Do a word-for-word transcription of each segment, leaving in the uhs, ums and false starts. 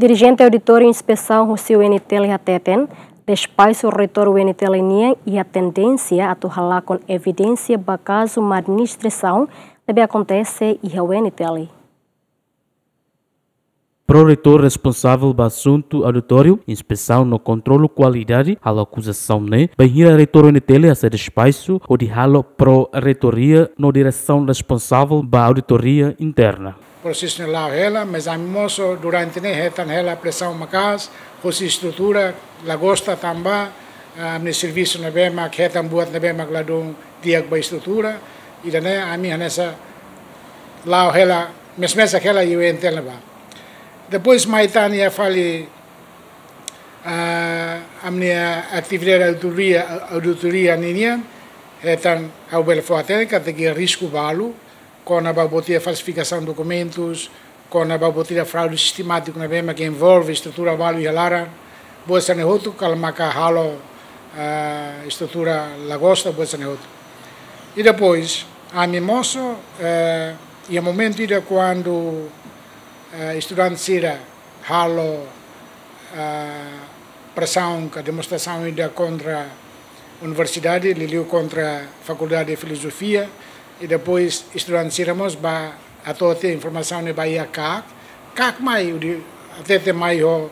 Dirijente Auditóriu Inspesaun husi U N T L hateten, despaxu reitór U N T L nian iha tendénsia atu halakon evidénsia ba kazu mal-administrasaun ne'ebé akontese iha U N T L. Pró-reitór responsavel ba asuntu auditóriu, inspesaun no kontrolu kualidade halo akuzasaun ne'e bainhira reitór U N T L hasai despaxu hodi halo pró-reitoria no diresaun responsavel ba auditoria interna. Prosesu ne'e la'o hela, mas ami mós durante ne'e hetan hela presaun maka'as husi estrutura, la gosta tanba, ah, ami-nia servisu ne'ebé mak hetan buat ne'ebé mak ladún di'ak ba estrutura, ida-ne'e ami hanesan la'o hela, mesa-mesa hela iha U N T L ne'ebá. Depois mai tan iha fali, ah, ami-nia atividade auditoria, auditoria ninian, hetan ha'u bele fó-hatene katak iha risku balu, kona-ba buat ida falsifikasaun dokumentus, kona-ba buat ida fraude sistemátiku ne'ebé mak envolve estrutura balu iha laran, buat sira-ne'e hotu kala maka halo, ah, estrutura la gosta, buat sira-ne'e hotu. I depois, ami mós, eh, iha momentu ida kuandu, eh, estudante sira halo, ah, presaun ka demonstrasaun ida kontra universidade, liuliu kontra Fakuldade de Filozofia, i depois estudante sira mós bá hato'o tiha informasaun ne'e ba iha KAK. KAK mai hodi hatete mai ho,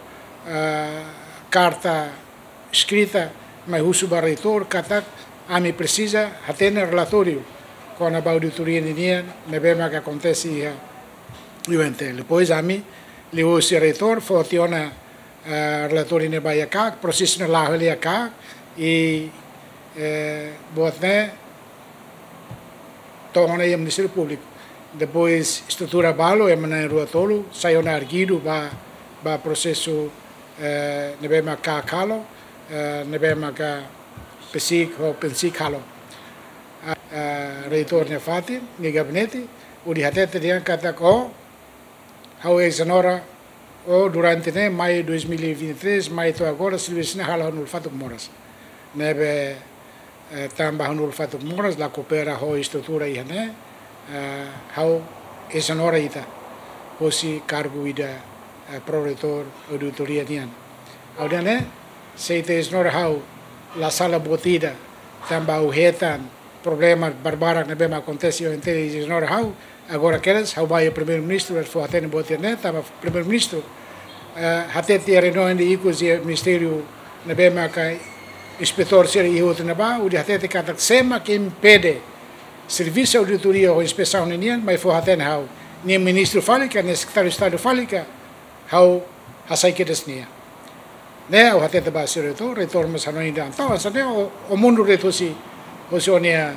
ah, karta eskrita mai husu ba reitór katak ami presiza hatene relatóriu kona-ba auditoria ninian ne'ebé mak akontese iha U N T L. Depois ami liuhusi reitór fó tiha ona, eh, relatóriu ne'e ba iha KAK, prosesu ne'e la'o hela iha KAK, i, eh, buat ne'e to'o ona iha Ministériu Públiku. Depois estrutura balu, ema na'in-rua tolu sai ona arguidu ba, ba prosesu, eh, ne'ebé mak KAK halo, eh, ne'ebé maka PCIC ho PNCIC halo. Ah, eh, reitór nia fatin, nia gabinete, hodi hatete dehan katak, oh, ha'u ezonera, oh, durante ne'e, mai dois mil e vinte e três, mai to'o agora, servisu ne'e halo ho nulu fatuk moras. Ne'ebé, eh, tanba ho nulu fatuk moras, la koopera ho estrutura iha ne'e, eh, ha'u ezonera ita husi kargu ida, eh, pró-reitór auditoria nian. Ha'u dehan ne'e, se ita ezonera ha'u, la sala buat ida, tanba ha'u hetan problema barbarak ne'ebé mak akontese iha U N T L, ezonera ha'u, agora kedas ha'u bá iha Primeiru-Ministru, atu fó-hatene buat ida-ne'e, tanba Primeiru-Ministru, eh, hatete iha reuniaun ida ikus iha Ministériu ne'ebé maka inspetór sira iha hotu ne'ebá, hodi hatete katak sé mak impede servisu auditoria ho inspesaun ninian, mai fó-hatene ha'u. Nia ministru fali ka, nia sekretáriu Estadu fali ka, ha'u hasai kedas nia. Ne'e ha'u hatete ba sira hotu, reitór mós hanoin dehan, entaun hanesan ne'e ó, ó mundur de'it husi, husi ó-nia,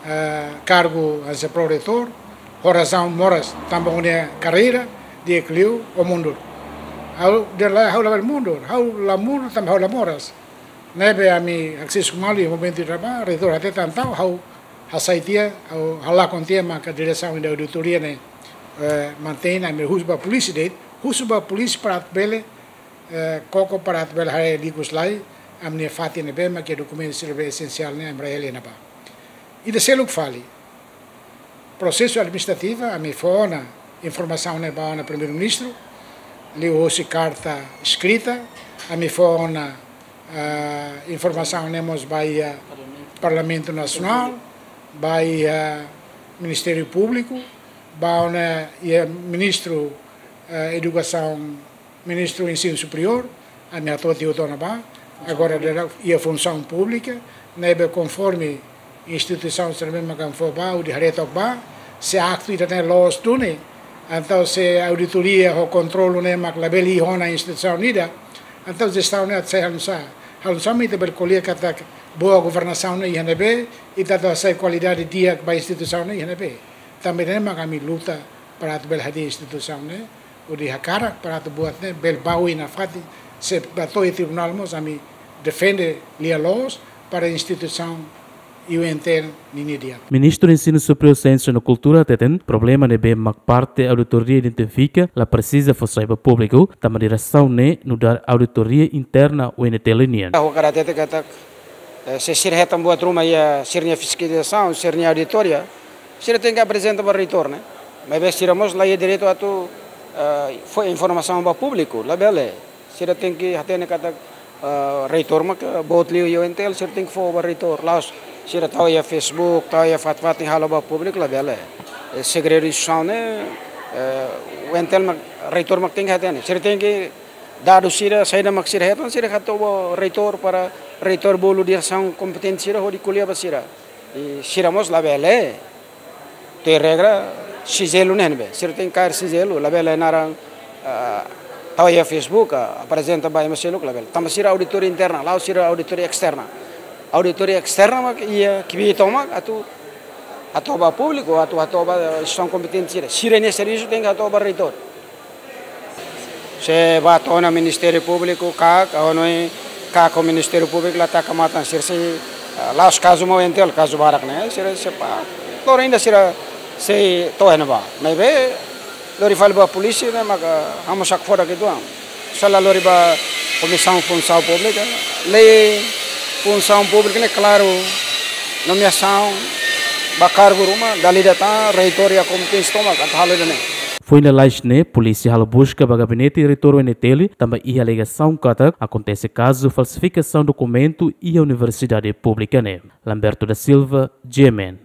eh, kargu hanesan pró-reitór, ho razaun moras, tanba ó-nia karreira di'ak liu, ó mundur. Ha'u dehan lae, ha'u labele mundur, ha'u la mundur tanba ha'u la moras. Ne'ebé ami aksesku malu iha momentu ida-ne'ebá, reitór hatete entaun ha'u hasai tiha, ha'u halakon tiha maka diresaun ida auditoria ne'e, eh, mantein, ami husu ba polísia de'it, husu ba polísia para atu bele, eh, koko para atu bele haree liukus lai, ami-nia fatin ne'ebé mak iha dokumentu sira ne'ebé esensiál ne'e, ami rai hela iha ne'ebá. Ida seluk fali, prosesu administrativa, ami fó ona informasaun ne'e ba ona Primeiru-Ministru, liuhusi karta eskrita, ami fó ona, ah, informasaun ne'e mós ba iha Parlamentu Nasionál, ba iha Ministériu Públiku, ba ona iha Ministru, eh, Edukasaun, Ministru Ensinu Superiór, ami hato'o tiha hotu ona ba, agora daudaun iha Funsaun Públika, ne'ebé konforme instituisaun sira ne'ebé maka ami fó ba, hodi haree took ba, se aktu ida-ne'e loos duni, entaun se auditoria ho kontrolu ne'e mak labele iha ona instituisaun ida, entaun jestaun ne'e atu sai halo nu'usá, halo nu'usá mak ita bele ko'alia katak boa governasaun ne'e iha ne'ebé, ita atu hasai kualidade di'ak ba instituisaun ne'e iha ne'ebé. Tanba ne'e mak ami luta para atu bele hadi'a instituisaun ne'e, hodi hakarak para atu buat ne'e bele bá oin nafatin, se bá to'o iha tribunál mós ami defende lia-loos para instituisaun U N T L ninia di'ak. Ministru Ensinu Superiór, Siénsia no Kultura hateten, problema ne'ebé mak parte auditoria identifika la presiza fó sai ba públiku, tanba diresaun ne'e nu'udar auditoria interna U N T L nian. Ha'u hakarak hatete katak, eh, se sira hetan buat ruma iha sira-nia fiskalizasaun, sira-nia auditoria, sira tenke aprezenta ba reitór ne'e. Maibé sira mós la iha direitu atu eh, fó informasaun ba públiku, labele. Sira tenke hatene katak, eh, reitór mak, eh, boot liu iha U N T L, sira tenke fó ba reitór. La'ós sira tau iha Facebook, tau iha fatin-fatin halo ba públiku, labele. Eh, segredu instituisaun ne'e, eh, U N T L mak, reitór mak tenke hatene. Sira tenke dadus sira, saida mak sira hetan, sira hato'o ba reitór para reitór bolu diresaun kompetente sira hodi ko'alia ba sira. I sira mós labele tuir regra sigelu ne'e be. Sira tenke kaer sigelu, labele naran, ah, tau iha Facebook, ah, aprezenta ba ema seluk, labele. Tanba sira auditoria interna, la'ós sira auditoria esterna. Auditoria esterna mak iha kbiit tomak atu hato'o ba públiku, atu hato'o ba, eh, instituisaun kompetente sira. Sira-nia servisu tenke hato'o ba reitór. Se bá to'o ona Ministériu Públiku, KAK, ha'u hanoin KAK ho Ministériu Públiku la taka matan, sira sei, ah, la'ós kazu mak U N T L, kazu barak ne'e, sira sei pa, lori ida sira sei to'o iha ne'ebá. Maibé, lori fali ba polísia ne'e maka ha'u mós hakfodak uitoan. Se la lori ba Komisaun Funsaun Públika, lei Funsaun Públika ne'e klaru, nomeasaun ba kargu ruma, dala ida tan reitór iha kompeténsia tomak atu halo ida-ne'e. Foin lalais ne'e, polísia halo buska ba gabinete reitór U N T L, tanba iha alegasaun katak akontese kazu falsifikasaun dokumentu iha universidade públika ne'e. Lamberto da Silva, G M N.